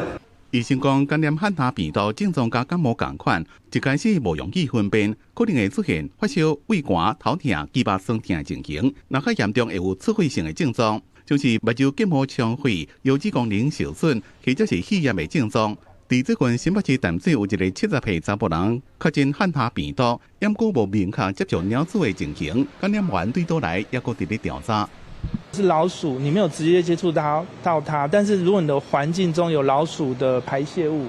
醫生講，感染漢他病毒症狀佮感冒仝款，一開始無容易分辨，可能會出現發燒、畏寒、頭痛、肌肉痠痛的情形。若較嚴重會有出血性的症狀，像是目睭結膜充血、腰子功能受損，或者是肺炎的症狀。佇最近新北市淡水有一个70歲查埔人確診漢他病毒，毋過無明確接觸鳥鼠的情形，感染源對佗來，猶閣佇咧調查。是老鼠，你沒有直接接觸到它，但是如果你的環境中有老鼠的排泄物，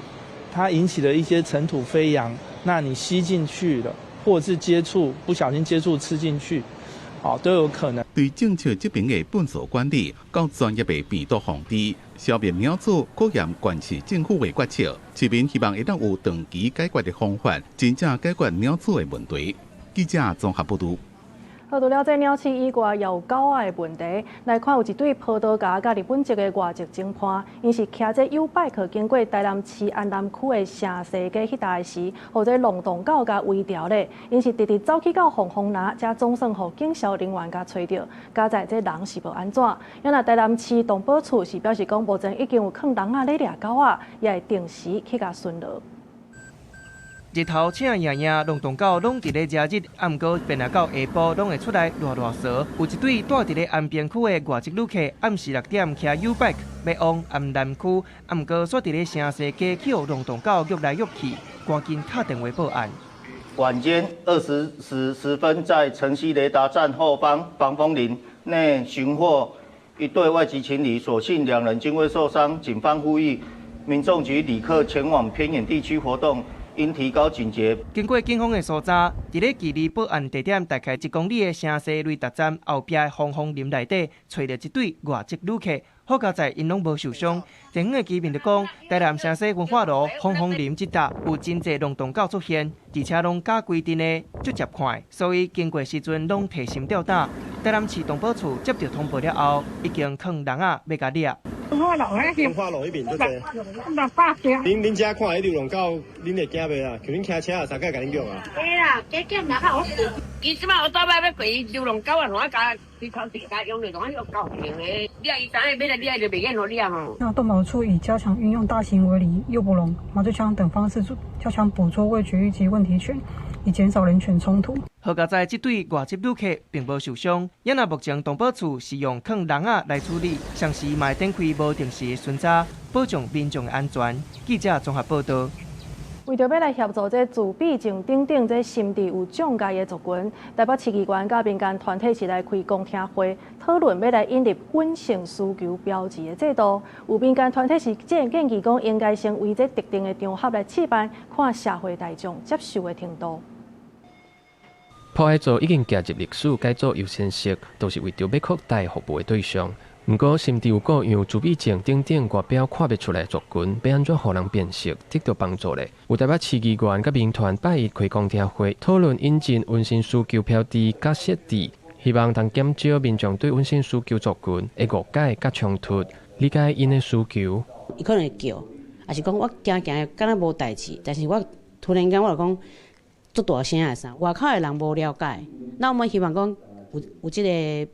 它引起了一些塵土飛揚，那你吸進去了，或者是接觸不小心接觸吃進去，哦，都有可能。對正確疾病的糞掃管理，到專業的病毒防治，消滅鳥鼠，考驗縣市政府的決策。市民希望會當有長期解決的方法，真正解決鳥鼠的問題。記者綜合報導。好，除了這鳥鼠以外，也有狗仔的問題。來看，有一對葡萄牙佮日本籍的外籍偵判，𪜶是騎這 YouBike 經過台南市安南區的城西街彼搭時，予這浪蕩狗共圍牢咧。𪜶是直直走去到防風林，才總算予警消人員共揣著。佳哉這人是無按怎。啊若台南市動保處是表示講，目前已經有放籠仔咧掠狗仔，也會定時去共巡邏。日頭赤炎炎，浪蕩狗攏佇咧遮日，啊，毋過變啊到下晡，攏會出來賴賴趖。有一對蹛佇咧安平區的外籍旅客，暗時6點騎 YouBike 欲往安南區，啊，毋過煞佇咧城西街去予浪蕩狗虐來虐去，趕緊敲電話報案。晚間20時10分，在城西雷達站後方防風林內尋獲一對外籍情侶，所幸兩人均未受傷。警方呼籲民眾及旅客前往偏遠地區活動，應提高警覺。經過警方的搜查，佇咧距離報案地點大概1公里的城西雷達站後壁的防風林內底，揣著一對外籍旅客。好佳哉，𪜶攏無受傷。地方的居民就講，台南城西文化路防風林這搭有真濟浪蕩狗出現，而且攏佮規陣的，足捷看，所以經過時陣攏提心吊膽。台南市動保處接到通報了後，已經放籠仔欲共掠。文化路彼文化路彼邊足濟。600隻。恁遮看彼流浪狗，恁會驚袂啊？像恁騎車啊，啥個共恁虐啊？會啦，加減嘛較好勢。其實嘛，我早擺欲過流浪狗啊，攏愛共日頭時間用的，攏愛用狗用的。掠伊知影欲來掠就袂免予掠吼。那動保處已加強運用大型圍籬、誘捕籠、麻醉槍等方式，加強捕捉未絕育及問題犬，以減少人犬衝突。好佳哉，這對外籍旅客並無受傷。也若目前動保處是用放籠仔來處理，同時嘛會展開無定時的巡查，保障民眾的安全。記者綜合報導。為著欲來協助這自閉症等等這心智有障礙的族群，台北市議員佮民間團體是來開公聽會，討論欲來引入隱性需求標誌的制度。有民間團體是建議講，應該先為這特定的場合來試辦，看社會大眾接受的程度。破海座已經行入歷史，改做優先席，都是為著欲擴大服務的對象。毋過，心智有各樣自閉症等等外表看袂出來族群，欲按怎予人辨識，得到幫助咧？有台北市議員佮民團拜一開公聽會，討論引進隱性需求標誌佮設置，希望通減少民眾對隱性需求族群的誤解佮衝突，理解𪜶的需求。伊可能會叫，抑是講我行行敢若無代誌，但是我突然間我就講足大聲的啥，外口的人無了解。那我們希望講有這个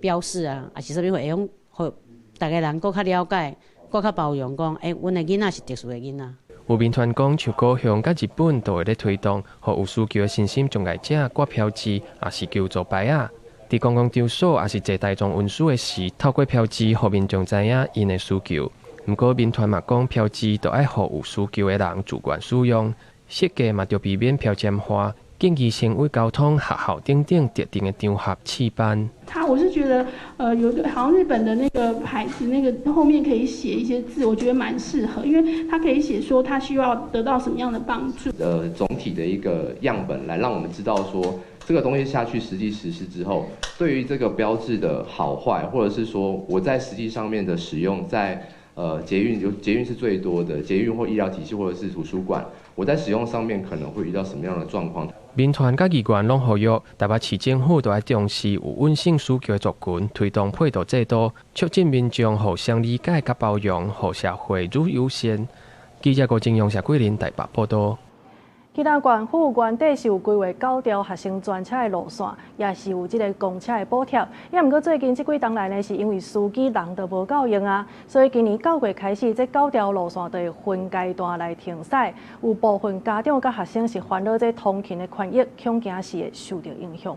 標示啊，抑是啥物會用，予逐个人閣較了解，閣較包容，講，欸，阮的囡仔是特殊的囡仔。有民團講，像高雄佮日本都會咧推動，予有需求的身心障礙者掛標誌，抑是求助牌仔。佇公共場所，抑是坐大眾運輸的時，透過標誌，予民眾知影𪜶的需求。毋過民團嘛講，標誌著愛予有需求的人自願使用，設計嘛著避免標籤化，建議先為交通、學校等等特定的場合試辦。他我是覺得，有個好像日本的那個牌子，那個後面可以寫一些字，我覺得蠻適合，因為他可以寫說他需要得到什麼樣的幫助。總體的一個樣本，來讓我們知道說，這個東西下去實際實施之後，對於這個標誌的好壞，或者是說我在實際上面的使用，在捷運有捷運是最多的，捷運或醫療體系或者是圖書館，我在使用上面可能會遇到什麼樣的狀況？民團佮議員攏呼籲台北市政府都愛重視有穩性需求的族群，推動配套制度，促進民眾互相理解佮包容，予社會愈友善。記者郭正陽、謝桂林台北報道。其他縣府原底是有規劃9條學生專車的路線，也是有這个公車的補貼。也毋過最近這幾冬來呢，是因為司機人都無夠用啊，所以今年9月開始，這九條路線就會分階段來停駛。有部分家長佮學生是煩惱這通勤的權益，恐驚是會受著影響。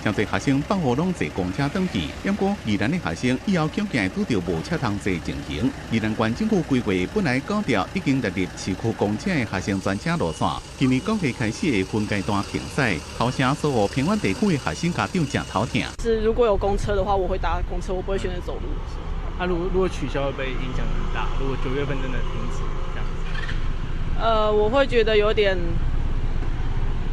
誠濟學生放學攏坐公車轉去，毋過宜蘭的學生以後恐驚會拄著無車通坐情形。宜蘭縣政府規劃本來九條已經列入市區公車的學生專車路線，今年9月開始會分階段停駛，頭城所有偏遠地區的學生家長誠頭疼。是如果有公車的話，我會搭公車，我不會選擇走路。啊，如果取消會不會影響很大？如果9月份真的停止這樣子？我會覺得有點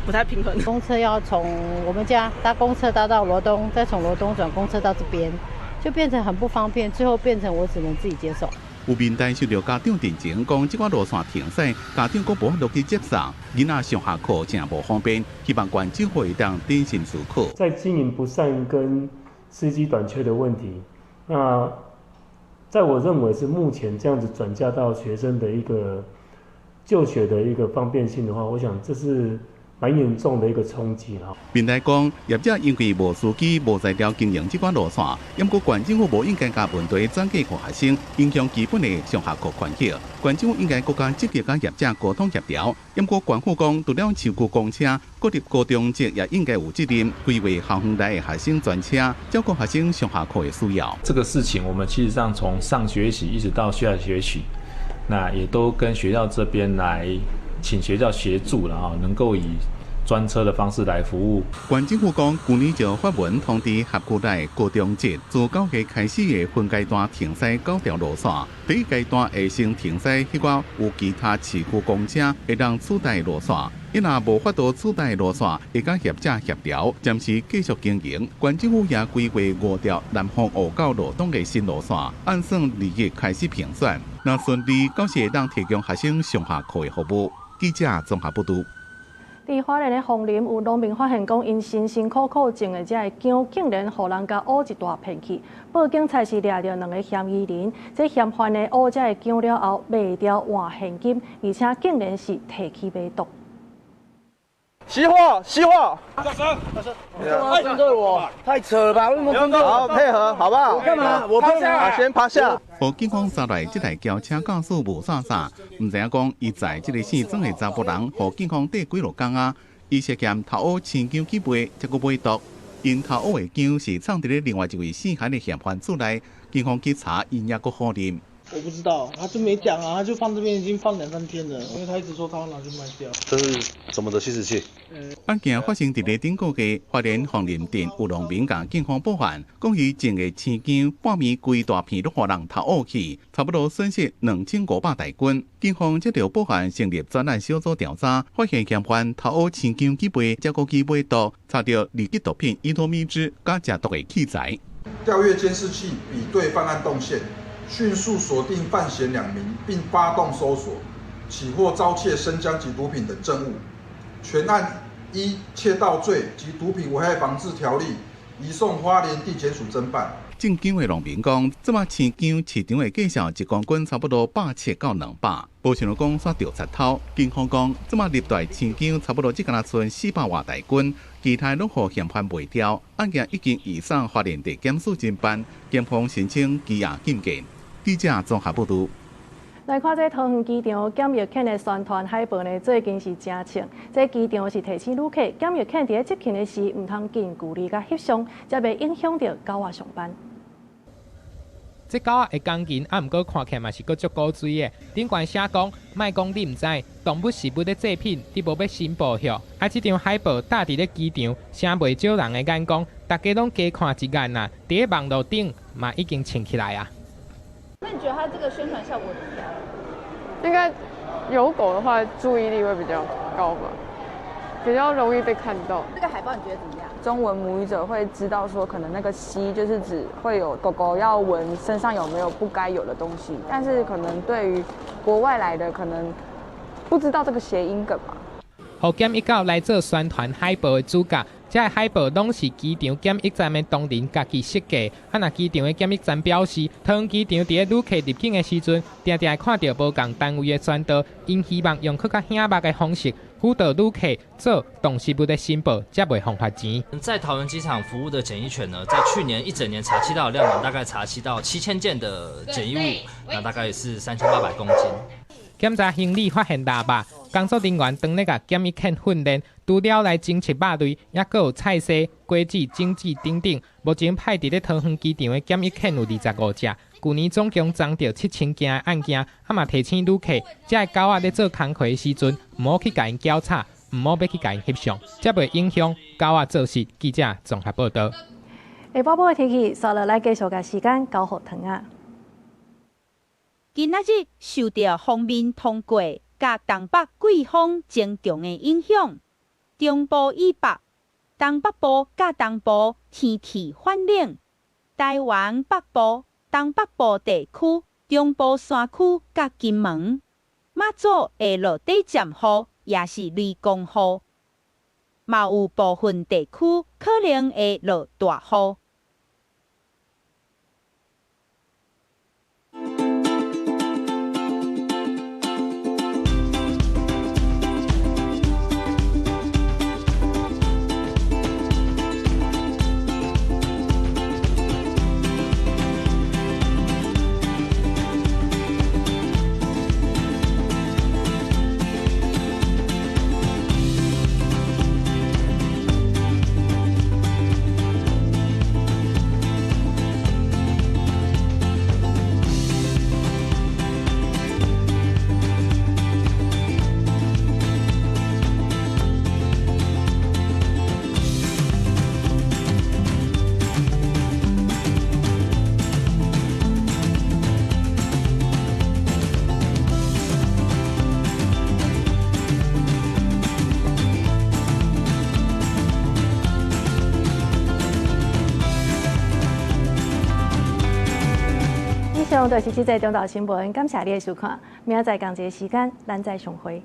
不太平衡。公車要從我們家搭公車搭到羅東，再從羅東轉公車到這邊，就變成很不方便。最後變成我只能自己接送。有面台受著家長陳情，講這寡路線停駛，家長閣無法度去接送，囡仔上下課誠無方便。希望縣政府會當認真思考。在經營不善跟司機短缺的問題，那在我認為是目前這樣子轉嫁到學生的一個就學的一個方便性的話，我想這是蠻嚴重的一個衝擊啦。面來講，業者因為無司機、無材料經營這款路線，毋過縣政府無應該共問題轉嫁予學生，影響基本的上下課權益。縣政府應該閣較積極佮業者溝通協調。毋過縣府講，除了市區公車，國立高中職也應該有責任規劃校園內的學生專車，照顧學生上下課的需要。這個事情，我們其實上從上學期一直到下學期，那也都跟學校這邊來。請學校協助啦，能夠以專車的方式來服務。縣政府講，舊年就發文通知轄區內高中職，自9月開始會分階段停駛九條路線。第一階段會先停駛彼寡有其他市區公車會當取代路線。伊若無法度取代路線，會佮業者協調，暫時繼續經營。縣政府也規劃5條南方學到羅東的新路線，按算2月開始評選。若順利，到時會當提供學生上下課的服務。記者綜合報導。佇花蓮的鳳林有農民發現，講𪜶辛辛苦苦種的這个薑，竟然予人共挖一大片去。報警才是掠著兩个嫌疑人，這嫌犯呢挖這个薑了後賣掉換現金，而且竟然是提去買毒。熄火！熄火！大聲！大聲！針對我，太扯了吧？為什麼針對我？好，配合，好不好？幹嘛？我趴下，先趴下。予警方查來這台轎車駕駛無啥啥，毋知影講伊載這个姓曾的查埔人，予警方綴幾落工啊，伊涉嫌偷挖青薑去賣，才閣買毒。𪜶偷挖的薑是藏佇咧另外一位姓韓的嫌犯厝內，警方去查，𪜶也閣否認。我不知道，他就沒講啊，他就放這邊已經放兩三天了，因為他一直說他要拿去賣掉。這是什麼的吸食器？案件發生佇咧頂個月，花蓮鳳林鎮有農民共警方報案，講伊種的青薑半暝規大片攏予人偷挖去，差不多損失2500台斤。警方接著報案，成立專案小組調查，發現嫌犯偷挖青薑去賣，才閣去買毒，查著二級毒品依托咪酯佮食毒的器材。調閱監視器，比對犯案動線。迅速鎖定犯嫌2名，並發動搜索，起獲遭竊生薑及毒品等證物。全案依竊盜罪及毒品危害防治條例移送花蓮地檢署偵辦。種薑的農民講，這馬青薑市場的價數一公斤差不多170到200，無想著講煞著賊偷。警方講，這馬入袋青薑差不多只敢若賰400外台斤，其他攏予嫌犯賣掉。案件已經移送花蓮地檢署偵辦，檢方申請羈押禁見。記者綜合報導。來看這桃園機場檢疫犬的宣傳海報呢，最近是誠衝。這機場是提醒旅客，檢疫犬佇咧執勤的時，毋通近距離共翕相，才袂影響著狗仔上班。這狗仔的鋼筋，啊，毋過看起來嘛是閣足古錐的。頂懸寫講，莫講你毋知，動物食物的製品，你無欲申報吼。啊，這張海報貼佇咧機場，吸袂少人的眼光，大家攏加看一眼啊。佇咧網路頂嘛已經穿起來啊。那你覺得它這個宣傳效果怎麼樣？應該有狗的話，注意力會比較高吧，比較容易被看到。這個海報你覺得怎麼樣？中文母語者會知道說，可能那個吸就是指會有狗狗要聞身上有沒有不該有的東西，但是可能對於國外來的，可能不知道這個諧音梗嘛。予檢疫狗來做宣傳海報的主角，這个海報攏是機場檢疫站的同仁家己設計。啊，若機場的檢疫站表示，桃園機場佇咧旅客入境的時陣，定定會看著無仝單位的宣導，𪜶希望用閣較醒目的方式輔導旅客做動食物的申報，才袂予罰錢。在桃園機場服務的檢疫犬呢，在去年一整年查緝到的量呢，大概查緝到7000件的檢疫物，那大概也是3800公斤。檢查行李發現臘肉，工作人員當咧共檢疫犬訓練，除了來偵測肉類，猶閣有菜蔬、果子、種子等等。目前派佇咧桃園機場的檢疫犬有25隻，舊年總共偵著7000件的案件，啊嘛提醒旅客，這个狗仔咧做工課的時陣，毋好去共𪜶攪吵，毋好欲去共𪜶翕相，才袂影響狗仔做事。記者綜合報導。下晡晡的天氣，紲落來繼續共時間交予糖仔。今仔日受著鋒面通過，佮東北季風增強的影響，中部以北、東北部佮東部天氣反冷。台灣北部、東北部地區、中部山區佮金門、馬祖會落短暫雨，抑是雷公雨，嘛有部分地區可能會落大雨。以上就是這節中晝新聞，感謝你的收看。明仔載仝一个時間，咱再相會。